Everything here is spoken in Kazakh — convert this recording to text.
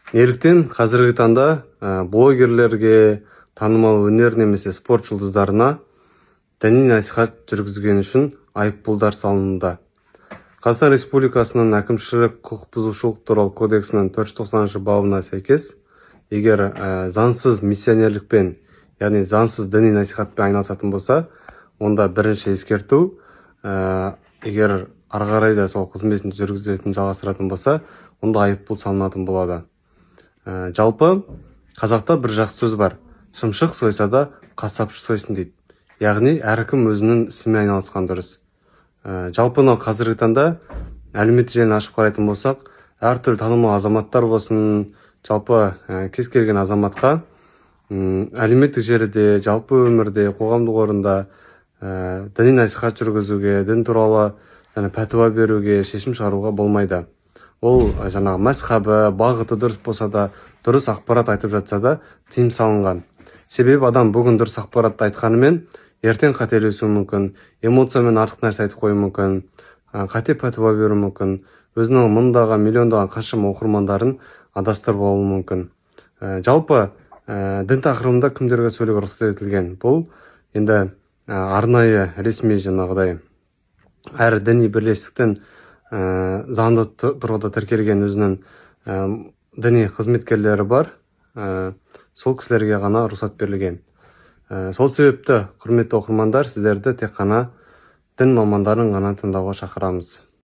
Неліктен қазіргі таңда блогерлерге, танымал өнер немесе спорт жұлдыздарына діни насихат жүргізген үшін айыппұлдар салынуда? Қазақстан Республикасының Әкімшілік құқық бұзушылық туралы кодексінің 490-бабына сәйкес, егер заңсыз миссионерлікпен, яғни заңсыз діни насихатпен айналысатын болса, онда бірінші ескерту, егер ары қарай да сол қызметін жүргізетін, жалғастыратын болса, онда айыппұл салынатын болады. Жалпы қазақта бір жақсы сөз бар: «Шымшық сойса да, қасапшы сойсын», – дейді. Яғни әркім өзінің ісімен айналысқан дұрыс. Жалпы мынау қазіргі таңда әлеуметтік желіні ашып қарайтын болсақ, әртүрлі танымал азаматтар болсын, жалпы кез келген азаматқа әлеуметтік желіде, жалпы өмірде, қоғамдық орында діни насихат жүргізуге, дін туралы және пәтуа беруге, шешім шығаруға болмайды. Ол жаңағы мәзһабы, бағыты дұрыс болса да, дұрыс ақпарат айтып жатса да, тыйым салынған. Себебі адам бүгін дұрыс ақпаратты айтқанымен, ертең қателесуі мүмкін, эмоциямен артық нәрсе айтып қоюы мүмкін, қате пәтуа беруі мүмкін, өзінің мыңдаған, миллиондаған, қаншама оқырмандарын адастырып алуы мүмкін. Жалпы дін тақырыбында кімдерге сөйлеуге рұқсат етілген? Бұл енді арнайы, ресми, жаңағыдай әр діни бірлестіктің заңды тұрғыда тіркелген өзінің діни қызметкерлері бар, сол кісілерге ғана рұқсат берілген. Сол себепті, құрметті оқырмандар, сіздерді тек қана дін мамандарын ғана тыңдауға шақырамыз.